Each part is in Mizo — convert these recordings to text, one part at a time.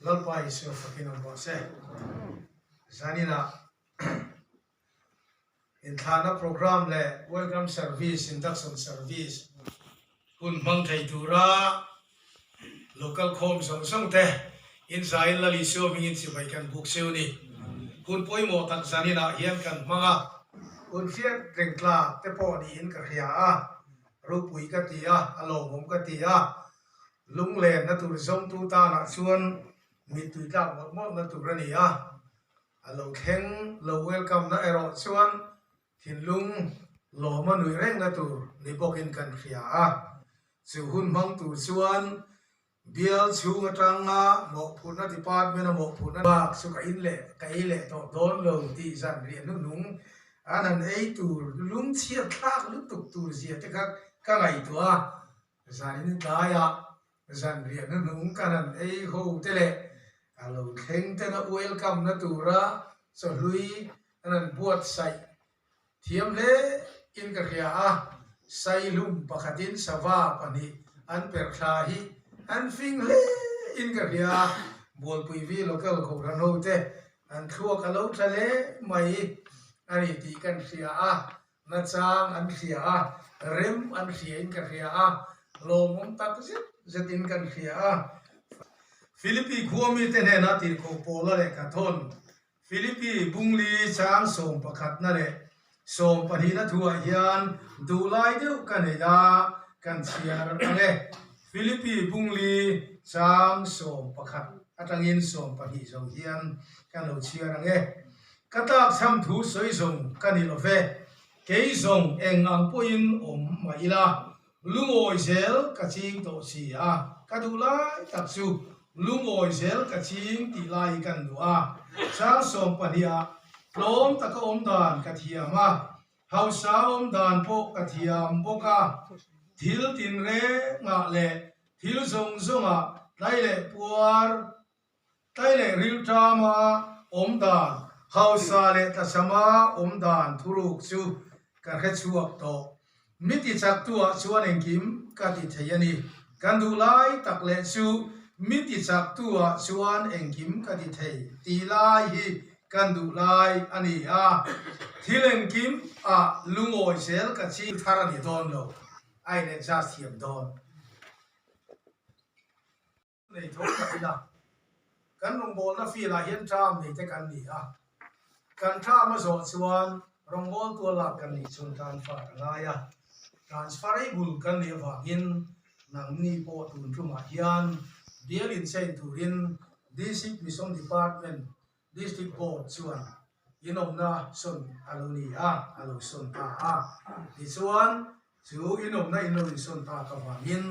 Lalpa Isua fakin awm rawh se. Zaninah inthlahna program leh welcome service, induction service hun hmang thei tura local khawm zawng zawng te inzaiin Lal Isua hmingin chibai kan buk seu ni. Hun pawimawh tak zaninah hian kan hmang a. Hun hriat reng tlak te pawh niin ka hria a, ropui ka ti a, a lawmawm ka ti a. Lunglenna tur zawngtu tanah chuan mittui tlak mawlh mawlhna tur a ni a, a lo thleng lo welcome na erawh chuan thinlung lawma nuih rengna tur ni bawkin kan hria a. Chu hun hmang tur chuan bial chhung atanga mawhphurhna department a mawhphurhna bak chu ka in leh ka ei leh tawh dawn lo tih zan riah hnuhnung an han ei tur lungchhiat thlak lutuk tur zia te kha ka ngaihtuah a. Zanin tlaiah zanriah hnuhnung kan han ei ho te leh a lo thleng tena welcome na tura chawhlui an han buatsaih thiam hle in ka hria a, Saihlum pakhatin sava pahnih an perh thla hi an fing hle in ka hria a, Bualpui vi local kohhran ho te an thluak a lo tla hle mai a ni tih kan hria a. Nachang an hria a, rem an hria in ka hria a, lawmawm tak zet zet in kan hria a. Philippi khua mite hnenah tirhkoh Paula leh ka thawn Philippi bungli chang sawmpakhatna leh sawmpahnihna thuah hian duhlai deuh ka nei a, kan chhiar ang e. Philippi bungli chang sawmpakhat atangin sawmpahnih zo hian kan lo chhiar ang e. Ka tlakchham thu sawi zawng ka ni lo ve, kei zawng eng ang pawhin awm mah ila, lungawi zel ka ching tawh si a, ka duh lai tak chu lungawi zel ka ching tih lai hi kan duh a, chang 12 ah tlawm taka awm dan ka thiam a, hausa awm dan pawh ka thiam bawk a, thil tinrengah leh thil zawng zawngah tlai leh puar Tlai leh rilṭama awm dan, hausa leh tlachhama awm dan thuruk chu ka hre chhuak tawh. Mi ti chaktuah chuan engkim ka ti thei a ni. Kan duh lai tak leh chu mi ti chaktuah chuan engkim ka ti thei tih lai hi kan duh lai a ni a. Thil engkim ah lungawi zel ka ching thar a ni dawn lo, a in adjust thiam dawn. Nei tho tak ila, kan rawngbawlna field ah hian term nei te kan ni a, kan term a zawh chuan rawngbawltu a lak kan nih chuan transfer a ngai a, transferable kan nih avangin nangni pawh tun tumah hian bial inchein turin District Mission Department, District Board chuan inawmna sawn a lo ni a, a lo sawn ta a, tichuan chu inawmna in lo insawn tak avangin,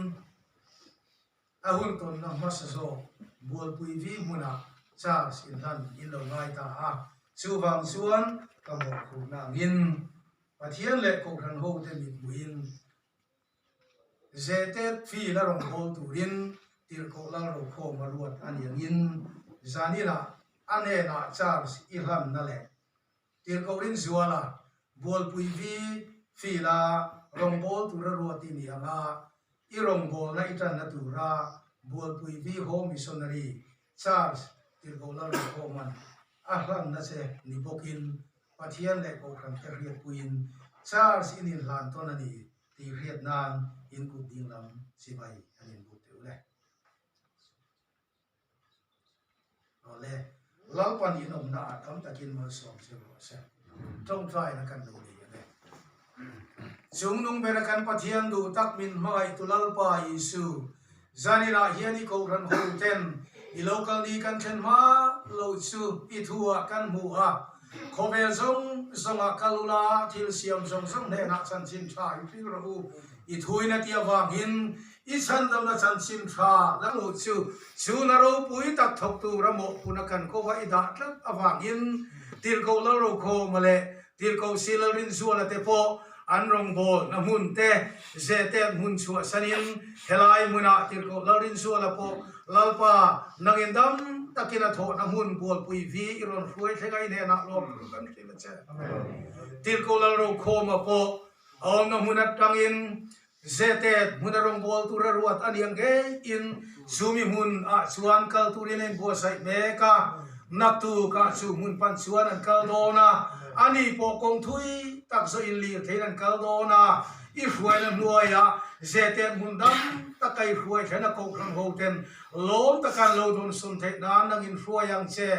A hun tawnna hmasa zawk Bualpui vi hmunah Charles inhlan in lo ngai ta a, chuvang chuan ka mawhphurhna angin Pathian leh Kohhran hote mithmuhin Zetet field a rawn hawl turin Tirhkoh Lalrokhawm a ruat a ni angin zaninah a hnenah Charles i hlanna leh Tirhkoh Rinzuala Bualpui vi field a rawngbâwl tura ruat i ni ang a, i rawngbâwlna i ṭanna tura Bualpui vi Home Missionary Charles Tirhkoh Lalruakhawma'n a hlanna che ni bawkin Pathian leh Kohhran te hriatpuiin Charles in inhlan tawn a ni tih hriat nan in kut dinglam chibai an inbuk teuh le. Awle, Lalpan in awmna ah tam takin malsawm che rawh se. Tawngtaina kan lo nei ang e. Chungnung bera kan Pathian duh tak min hmangaihtu Lalpa Isu, zaninah hian i kohhran ho ten i local ni kan thlen hma lo chu i thu ah kan hmu a, khawvel zawng zawngah kal ula thil siam zawng zawng hnenah chanchin tha i hrilh rawh u, i thuin a ti avangin. I chhandamna chanchin tha la hmuh chu chhuna ropui tak thawk tura mawhphuna kan kova i dah tlat avangin Tirhkoh Lalrokhawma leh Tirhkoh Si Lalrinzuala te pawh an rawngbawlna hmun te Zetet hmun chhuahsanin helai hmunah Tirhkoh Lalrinzuala pawh Lalpa nangin dam takin a thawhna hmun bualpui vi i rawn hruai thleng a i hnenah lawm tur kan hrilh a che. Tirhkoh Lalrokhawma pawh a awmna hmun atangin Zetet hmuna rawngbâwl tura ruat a nih ang ngeiin chumi hmun ah chuan kal turin a inbuatsaih mek a, naktukah chu hmun pan chuan an kal dawn a, ani pawh kawng thui tak zawh in lirtheiin an kal dawn a, i hruaina hnuaiah Zetet hmun dam taka i hruai thlen a kohhran ho ten lawm taka an lo dawnsawn theih nan nang in hruai ang che.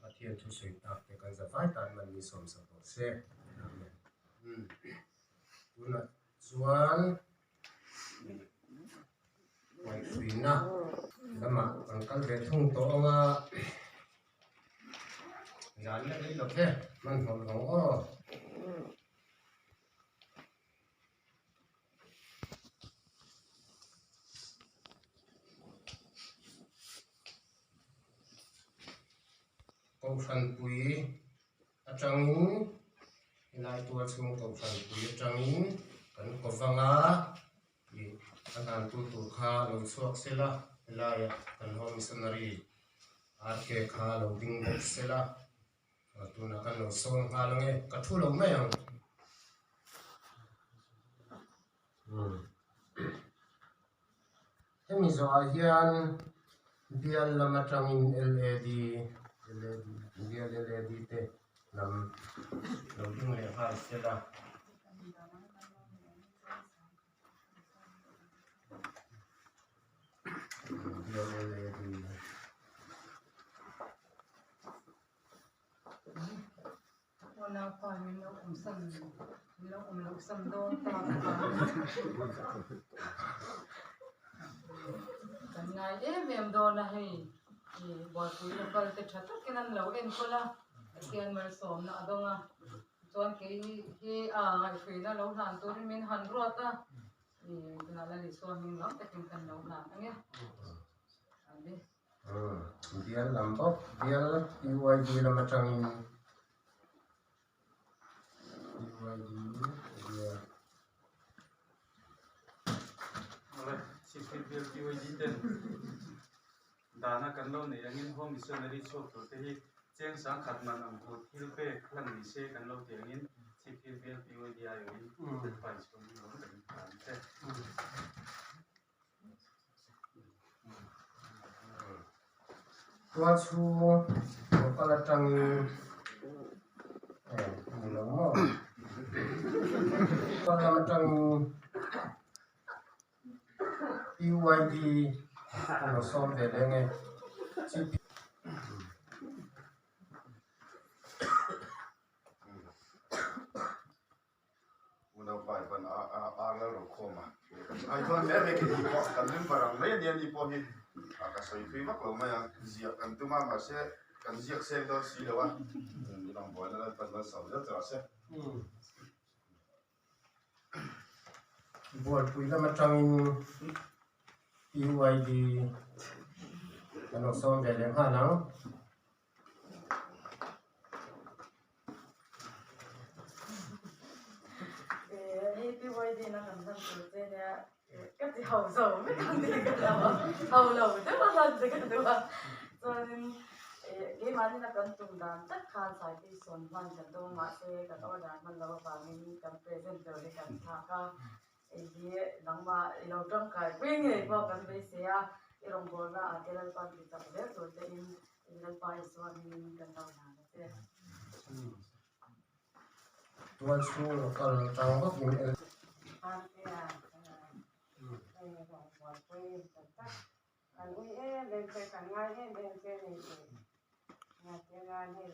Pathian thusawi tak te kan zavai tan man ni sawmsak rawh se. Amen. Tunah chuan ngaihhruina lamah kan kal ve thung tawh ang a, zan la rei lo ve hmanhmawh lo aw. Kohhranpui atangin helai tual chhung kohhran pui atangin kan ko vang a ih a hlantu tur kha lo chhuak sela helaiah kan home missionary RK kha lo ding bawk sela tunah kan lo sawn nghal ange ka thu lo mai ang. Hemi zawhah hian bial lam atangin LAD LAD bial LAD te lam lo ding leh nghal sel a. Bial LAD. Unaupa min lo awm san min lo awm loh san dawn ta kan ngai em em dawn a hei ih buaipui local te tha takin an lo enkawl a Pathian malsawmna a dawng a chuan kei hi a ngaihhruina lo hlan turin min han ruat a ih tunah Lalisua hming lam takin kan lo hlan ang e. Amen. Bial lam bawk, bial UID lam atangin UID bial. Awle, Sihphir bial UID ten dana kan lo neih angin Home Missionary chhuak tur te hi cheng sangkhat man ang tur thil pek hlan ni se kan lo tih angin Sihphir bial UID aiawhin pai chhung lawm kan inhlan che. Tual chhung local atangin eh ni lo maw tual lam atangin PYD a lo sawm ve leh nge GP Unaupa i van ar lal ro khawm a. Ai chuan hle mai kei pawh kan member ang mai ania ni pawh hi ka sawi thui vak lo mai a, ziah kan tum a mahse kan ziak seng dawn si lo a, i rawn buaina Lalpan malsawm zel che rawh se. Bualpui lam atangin PYD kan lo sawm ve leh nghal ang. Hei PYD na kan hman tur che nia ka ti ho zo vek ang tih ka hlau a, ho lo deuh a hlan che ka duh a, chuanin keimahni na kan tum dan tak khan Saipui sawn hman kan tum a mahse kan order hman loh avangin kan present tur hi kan thlak a, hei hi nangmah i lo tangkai pui ngei pawh kan beisei a, i rawngbawlna ah te Lalpan ti chak zel tur te in Lalpa Isua hmingin kan lo hlan a che. Tual chhung lo kal tang vak in el. Hmantea hei rawngbawlpui tak tak kan ui em em che kan ngai em em che ni tih ngaihtuah nan hei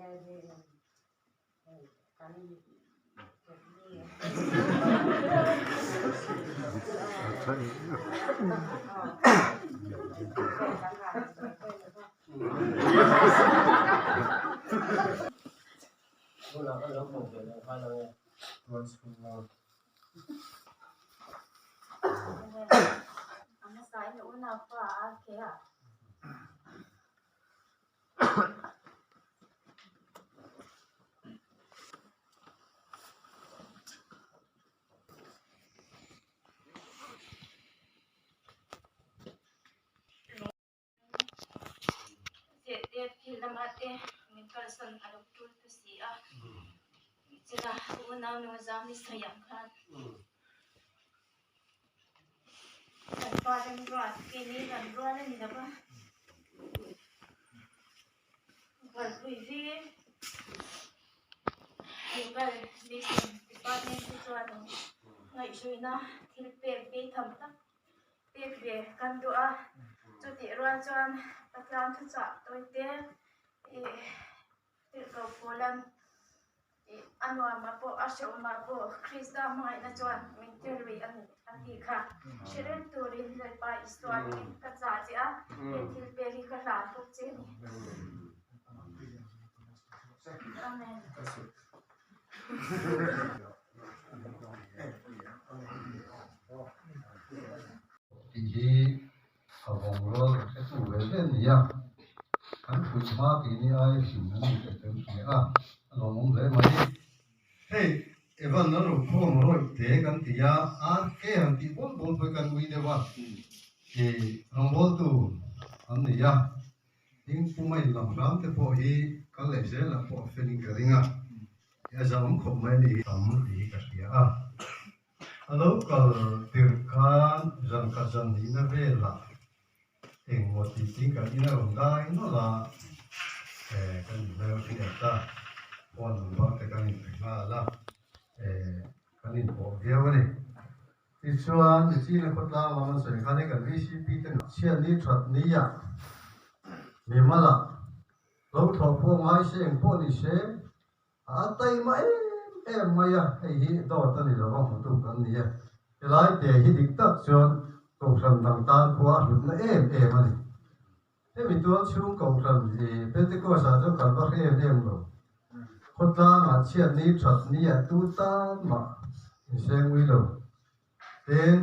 LAD in hei kan Tunah kan lo hmuh ve leh nghal ang e tual chhung. Unaupa RK-a. Zete thil lamah te min kalsan a lo tul ta si a, chila unau nu zam ni sawi ang khan kan pa remruat keini kan rual a ni lo va, kalpui vi local mission department te chuan ngaihhruina thil pek beitham tak pek ve kan duh a, chutih rual chuan Pathian thuchah tawi te ih tirhkoh pawl an ih a nuamah pawh a hrehawmah pawh Krista hmangaihna chuan min tirui a ni a tih kha hre reng turin Lalpa Isua in ka chah che a, he thil pek hi ka hlan bawk che a ni. Amen. Tih hi a vawng rual hre tu ve ve a ni a, kan puih hma tih ni ai hrim an ni teh kan hria a, a lawmawm hle mai. Hei Evan a rukhawm rawih te kan ti a, RK han tih bawl bawl pawh hi kan ui deuh a, ih rawngbawltu an ni a. Ding puma inlam hram te pawh hi kal leh zelah pawh a felin ka ring a, a zam khawp mai a ni. Tam tih hi ka hria a, a lo kal tirh khan zan khat zan nihna velah engmaw tih tih kan in a rawn dai nawlh a, kan inhmel hriat a, phone number te kan inpe nghal a, kan inpawh viau a ni. Tichuan, Michina khawtlang lam an sawi khan hei kan VCP te chhiat ni that ni ah mimal ah lo thlawh pawh ngai se eng pawh ni se a a taima em em mai a, hei hi dawt a ni lo va hmutu kan ni e. Helai te hi dik tak chuan kohhran dang tan khua a hlutna em em a ni. Hemi tual chhung kohhran hi Pentecost ah chuan kan va hre em em lo. Khawtlang ah chhiat ni that ni ah tu tan mah inseng ui lo. Tin,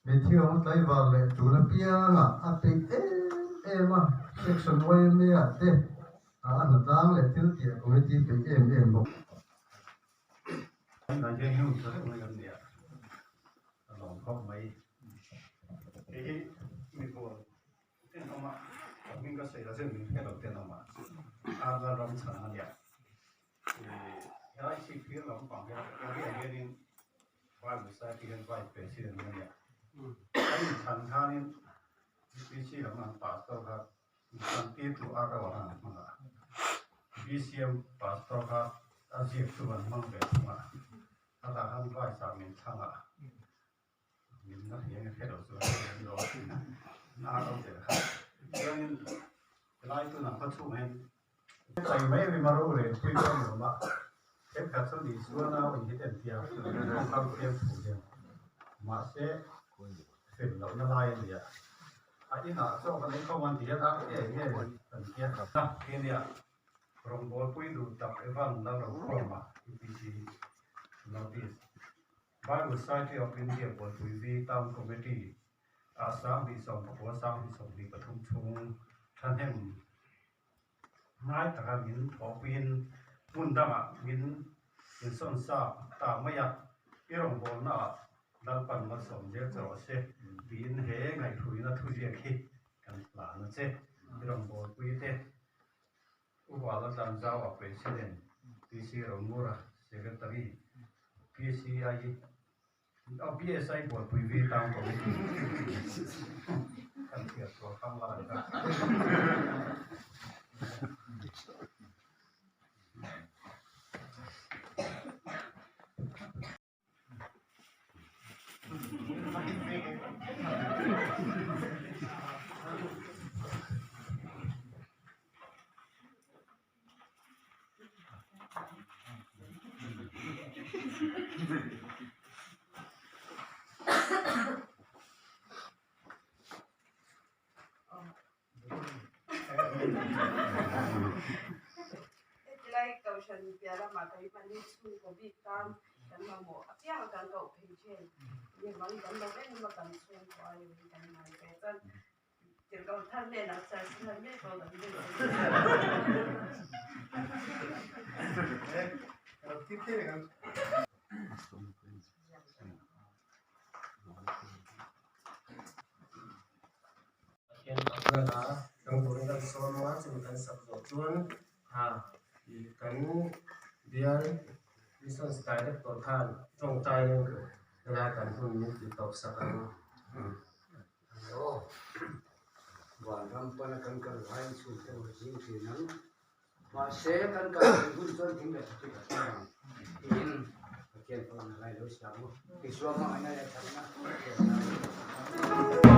mitthi awm tlaivar leh tul apiang ah a peih em em a, Section YMA ah te a hnatlang leh thil tih ah committee peih em em bawk. A lawm khawp mai. Hei hi mibual ten awm a, ka hming ka sawi la chuan min hre lo ten awm a, Arla ram chhan a nia. Helai chhip phir lampang hian area hianin Bible Society hian Vice President a nia. An inchhan khanin UPC lam an pastor kha inchhan tir tu ar erawh an hmang a, BCM pastor kha a ziak chu an hmang ve thung a. A tah khan vice ah min thlang a, min na hliang i hre lo chu a hre lo a, na a lo tel kha. Chuanin helai tunah khaw chhungah hian tai mai rim a ro rel pui pawh a ni awm a, thenkhat chu ni chuan a awih hi te an tia, kawngkam fiam thu hian mahse fel lohna lai a ni a, a inah chaw kan ei khawm an ti hian a nge nge kan tia. Nia Rawngbawlpui duh tak Evan Lalrokhawma, UPC, Notice, Bible Society of India Bualpui V Town Committee ah 2019 2023 chhung thahnem ngai taka min thawhpuiin hmun dangah min insawn sa ta mai a, i rawngbawlna ah Lalpan malsawm zel che rawh se tiin he ngaihhruina thuziak hi kan hlan a che. I rawngbawlpui te Uvala Tlanzau-a President, PC Romura, Secretary, PCI, oh PSI Bualpui V Town Committee kan hriat tur hrang la an kha. Hetilai kohhran piah lamah kan hman hi chhungkaw bik tan kan mamawh apiang kan koh phei thin. Mi mang kan lo em em a kan chhungkaw aiin kan ngai ve chuan tirhkoh thar hnenah char sin han ngei pawh kan rin Pathian pakna la dang turin kan sawm a, chumi kan sak zawh chuan ha kan bial Missions Director khan tawngtaiin helai kan hun min tih tawp sak ang. Aw, vanram pana kan kal laiin chhungte ur zing thin ang. Mahse, kan kal theih hun chuan thing leh thutih a thleng ang tiin Pathian pawhin a lai lo siam u. Isua hmangaihna leh thatna thiamna a ni.